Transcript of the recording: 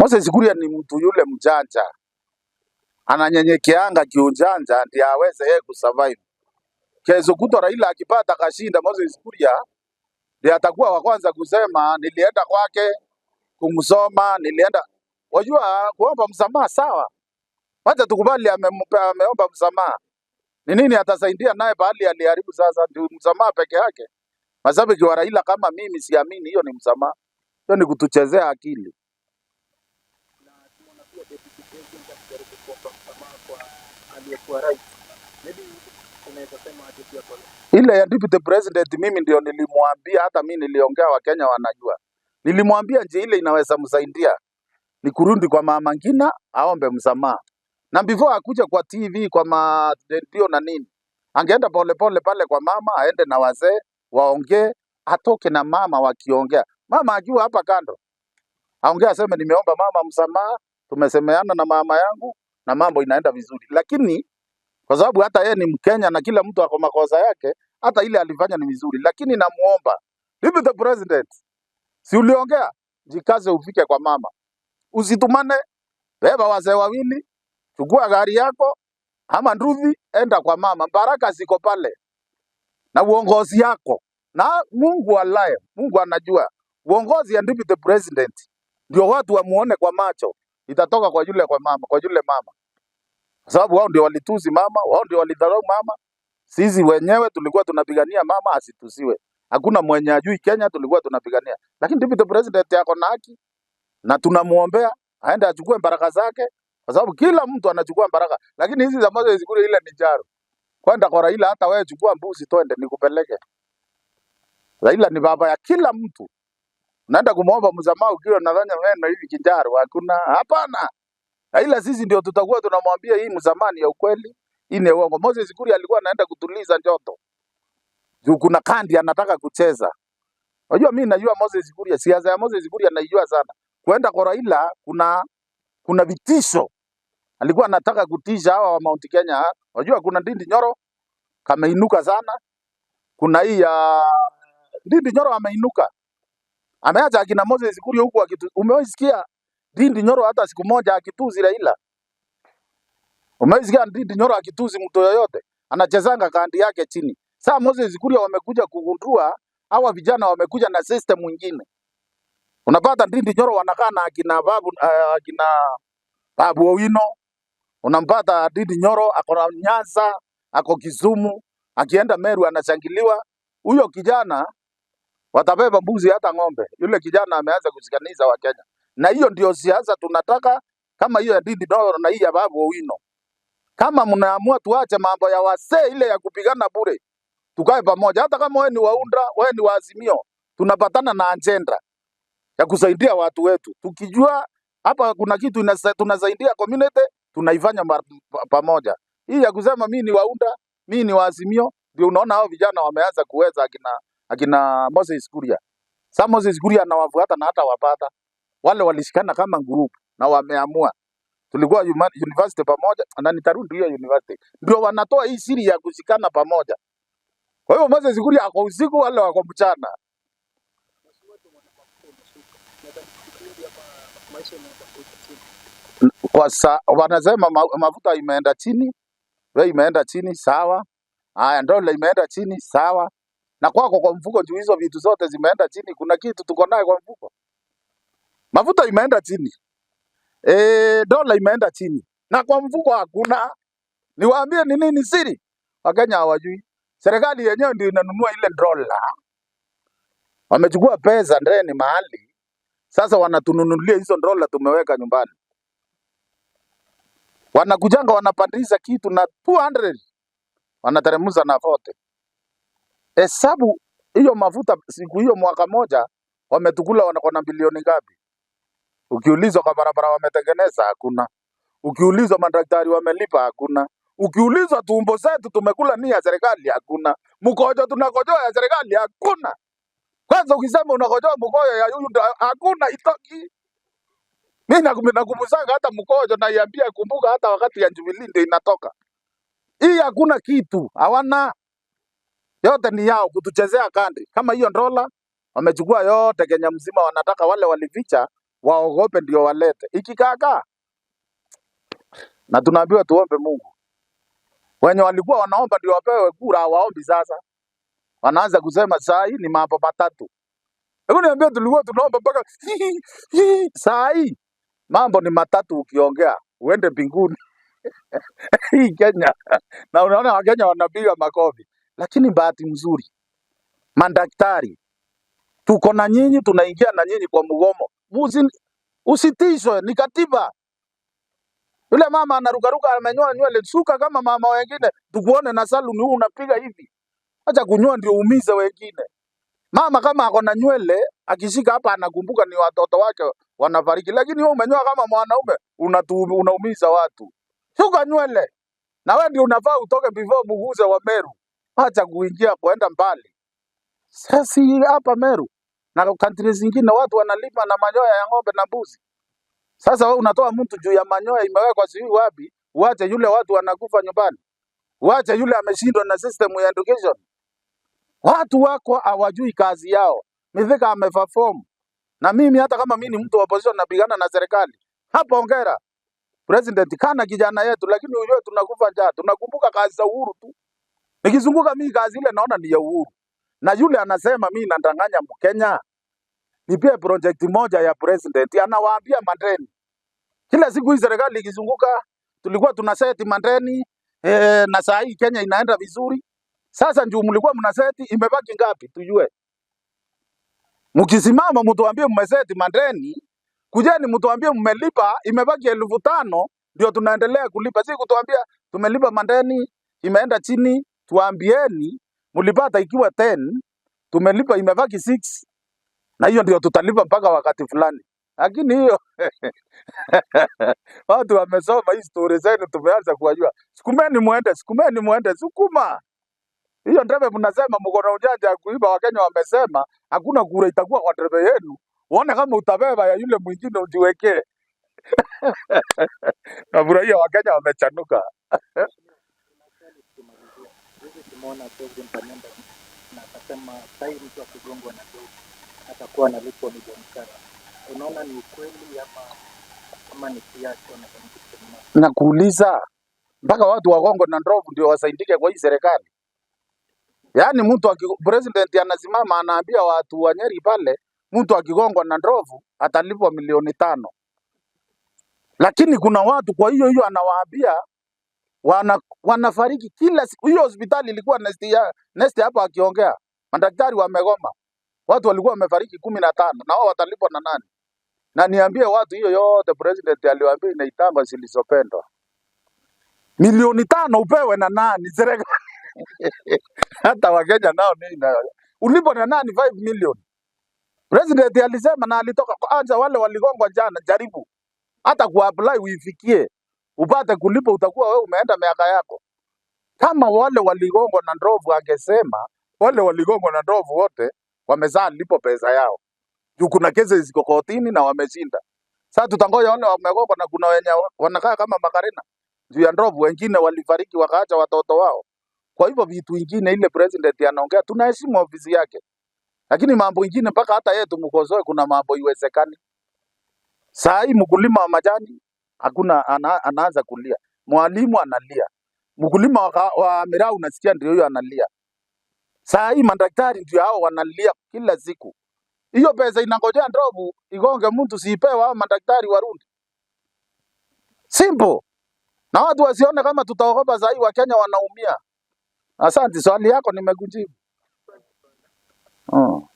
Moses Kuria ni mtu yule mjanja, ananyenyekeanga kiujanja ndiye aweze yeye kusurvive. Kesho kutwa Raila akipata kashinda, Moses Kuria ndiye atakuwa wa kwanza kusema nilienda kwake kumsoma, nilienda. Wajua kuomba msamaha sawa, wacha tukubali ameomba msamaha. Ni nini atasaidia naye pahali aliharibu? Sasa ndio msamaha peke yake. Mashabiki wa Raila kama mimi siamini hiyo ni msamaha, hiyo ni kutuchezea akili. Na tumeona pia deputy president akijaribu kuomba msamaha kwa aliyekuwa rais. Maybe unaweza sema aje pia kwa Ile ya deputy president mimi ndio nilimwambia, hata mimi niliongea, Wakenya wanajua. Nilimwambia njia ile inaweza msaidia ni kurudi kwa Mama Ngina aombe msamaha, na before akuja kwa TV kwa ma redio na nini, angeenda polepole pale kwa mama, aende na wazee waongee, atoke na mama wakiongea, mama akiwa hapa kando aongee, aseme nimeomba mama msamaha, tumesemeana na mama yangu na mambo inaenda vizuri. Lakini kwa sababu hata yeye ni Mkenya na kila mtu ako makosa yake, hata ile alifanya ni vizuri, lakini namuomba deputy president, si uliongea, jikaze ufike kwa mama, usitumane, beba wazee wawili, chukua gari yako ama nduthi, enda kwa mama. Baraka ziko pale na uongozi yako, na Mungu alaye, Mungu anajua uongozi ya deputy president ndio watu wamuone kwa macho, itatoka kwa yule kwa mama, kwa yule mama, kwa sababu wao ndio walitusi mama, wao ndio walidharau mama. Sisi wenyewe tulikuwa tunapigania mama asitusiwe. Hakuna mwenye ajui Kenya tulikuwa tunapigania, lakini deputy president yako na haki na tunamuombea aende achukue baraka zake, kwa sababu kila mtu anachukua baraka, lakini hizi za Moses Kuria ile ni jaro kwenda kwa Raila. Hata wewe chukua mbuzi twende nikupeleke. Raila ni baba ya kila mtu. Unaenda kumuomba msamaha ukiwa unafanya meno hivi kinjaro, hakuna. Hapana. Raila sisi ndio tutakuwa tunamwambia hii msamaha ni ya ukweli, hii ni ya uongo. Moses Kuria alikuwa anaenda kutuliza joto juu kuna kandi anataka kucheza. Unajua mimi najua Moses Kuria, siasa ya Moses Kuria naijua sana. Kwenda kwa Raila kuna vitisho. Alikuwa anataka kutisha hawa wa Mount Kenya. Unajua kuna Ndindi Nyoro kameinuka sana. Kuna hii ya Ndindi Nyoro ameinuka. Ameacha akina Moses Kuria huku akitu. Umewahi Ndindi Nyoro hata siku moja akituzi Raila? Umewahi Ndindi Nyoro akituzi mtu yoyote? Anachezanga kandi yake chini. Sasa Moses Kuria wamekuja kugundua hawa vijana wamekuja na system mwingine. Unapata Ndindi Nyoro wanakaa na akina Babu Owino, unampata Ndindi Nyoro ako na Nyanza, ako Kisumu, akienda Meru anashangiliwa. Huyo kijana watabeba mbuzi hata ng'ombe. Yule kijana ameanza kushikanisha Wakenya, na hiyo ndio siasa tunataka, kama hiyo ya Ndindi Nyoro na hii ya Babu Owino. Kama mnaamua tuache mambo ya wasee ile ya kupigana bure, tukae pamoja. Hata kama wewe ni waunda, wewe ni wa Azimio, tunapatana na agenda ya kusaidia watu wetu, tukijua hapa kuna kitu tunasaidia community, tunaifanya pamoja. Hii ya kusema mimi ni waunda, mimi ni wa Azimio, ndio unaona hao vijana wameanza kuweza akina Moses Kuria. Sasa Moses Kuria anawafuata na hata wapata wale walishikana kama group na wameamua tulikuwa university pamoja na nitarudi hiyo university, ndio wanatoa hii siri ya kushikana pamoja. Kwa hiyo Moses Kuria ako usiku, wale wako mchana. Mheshimiwa, tumeona mafuta imeshuka. Nadhani kipindi ama maisha imeanza kuja chini. Kwa sa, wanasema mafuta imeenda chini, bei imeenda chini, sawa. Haya, dola imeenda chini, sawa. Na kwako kwa mfuko, juu hizo vitu zote zimeenda chini, kuna kitu tuko naye kwa mfuko? Mafuta imeenda chini, dola imeenda chini, na kwa mfuko hakuna. Niwaambie ni nini siri? Wakenya hawajui. Serikali yenyewe ndio inanunua ile dola, wamechukua pesa ndeni mahali, sasa wanatununulia hizo dola tumeweka nyumbani. Wanakujanga wanapandisha kitu na 200 wanateremsha na 40. Hesabu hiyo mafuta siku hiyo mwaka moja wametukula wanakuwa na bilioni ngapi? Ukiulizwa kwa barabara wametengeneza hakuna. Ukiulizwa madaktari wamelipa hakuna. Ukiulizwa tumbo zetu tumekula ni ya serikali hakuna. Mkojo tunakojoa ya serikali hakuna. Kwanza ukisema unakojoa mkojo ya huyu hakuna itoki. Mimi nakumbusanga hata mkojo naiambia kumbuka hata wakati ya Jubilee ndio inatoka. Hii hakuna kitu, hawana yote ni yao kutuchezea kandi. Kama hiyo dola wamechukua yote Kenya mzima, wanataka wale walificha Waogope ndio walete. Ikikaakaa na tunaambiwa tuombe Mungu. Wenye walikuwa wanaomba ndio wapewe kura hawaombi sasa. Wanaanza kusema saa hii ni mambo matatu. Hebu niambie, tulikuwa tunaomba mpaka saa hii mambo ni matatu, ukiongea uende mbinguni hii Kenya. Na unaona Wakenya wanapiga makofi, lakini bahati mzuri madaktari tuko na nyinyi, tunaingia na nyinyi kwa mgomo. Usitishwe, ni katiba. Yule mama anarukaruka amenyoa nywele, suka kama mama wengine, tukuone na saluni huu unapiga hivi. Acha kunyoa ndio uumize wengine. Mama kama ako na nywele akishika hapa anakumbuka ni watoto wake wanafariki, lakini wewe umenyoa kama mwanaume unaumiza watu. Suka nywele na wewe ndio unafaa utoke before muguze wa Meru. Acha kuingia kuenda mbali. Sasa hapa Meru na country zingine watu wanalima na manyoya ya ng'ombe na mbuzi. Sasa wewe unatoa mtu juu ya manyoya imewekwa sijui wapi, uache yule watu wanakufa nyumbani, uache yule ameshindwa na system ya education. Watu wako hawajui kazi yao. Mithika ameperform na mimi hata kama mimi ni mtu wa opposition napigana na serikali. Hapa hongera president, kana kijana yetu, lakini ujue tunakufa njaa, tunakumbuka kazi za Uhuru tu. Nikizunguka mimi kazi ile naona ni ya Uhuru, na yule anasema mimi nadanganya Mkenya. Nipie project moja ya president, anawaambia madeni kila siku hii serikali ikizunguka, tulikuwa tuna seti madeni na saa hii Kenya inaenda vizuri. Sasa ndio mlikuwa mnaseti, imebaki ngapi tujue? Mkisimama mtuambie mmeseti madeni, kujeni mtuambie mmelipa, imebaki 5,000 ndio tunaendelea kulipa, si kutuambia tumelipa madeni imeenda chini. Tuambieni mlipata ikiwa 10 tumelipa imebaki 6 na hiyo ndio tutalipa mpaka wakati fulani. Lakini hiyo watu wamesoma hii story zenu, tumeanza kuwajua. Sukumeni muende, sukumeni muende, sukuma hiyo ndebe. Mnasema mko na ujanja ya kuiba. Wakenya wamesema hakuna kura itakuwa kwa ndebe yenu. Uone kama utabeba ya yule mwingine ujiwekee. Nafurahia Wakenya wamechanuka. Mheshimiwa, kuna swali tukimalizia. Juzi tumeona president ameenda na akasema sahii mtu akigongwa na ndovu atakuwa analipwa milioni 5. Unaona ni ukweli ama ni siasa wanajaribu kutengeneza? Na kuuliza mpaka watu wagongwe na ndovu ndio wasaidike kwa hii serikali. Yaani mtu president anasimama anaambia watu wa Nyeri pale, mtu akigongwa na ndovu atalipwa milioni 5. Lakini kuna watu kwa hiyo hiyo anawaambia wanafariki kila siku. Hiyo hospitali ilikuwa nest ya nest hapo akiongea, madaktari wamegoma, watu walikuwa wamefariki 15 na wao watalipwa na nani? Na niambie watu hiyo yote president aliwaambia inaitangwa zilizopendwa. Milioni 5 upewe na nani? Serikali hata Wakenya nao ni ulipo na nani 5 million? President alisema na alitoka kwanza, wale waligongwa jana, jaribu hata kuapply uifikie upate kulipa, utakuwa wewe umeenda miaka yako. Kama wale waligongwa na ndovu, angesema wale waligongwa na ndovu wote wamezaa lipo pesa yao, juu kuna kesi ziko kotini na wameshinda. Sasa tutangoja wale wamegongwa, na kuna wenye wanakaa kama makarena juu ya ndovu, wengine walifariki wakaacha watoto wao. Kwa hivyo vitu vingine ile president anaongea, tunaheshimu ofisi yake, lakini mambo ingine mpaka hata yeye tumkosoe, kuna mambo iwezekani. Saa hii mkulima wa majani hakuna anaanza kulia, mwalimu analia, mkulima wa miraa unasikia ndio huyo analia. Saa hii madaktari ndio hao wanalia kila siku. Hiyo pesa inangojea ndovu igonge mtu, siipewa hao madaktari warundi. Simple. Na watu wasione kama tutaogopa saa hii, Wakenya wanaumia. Asante, swali yako nimekujibu. Oh.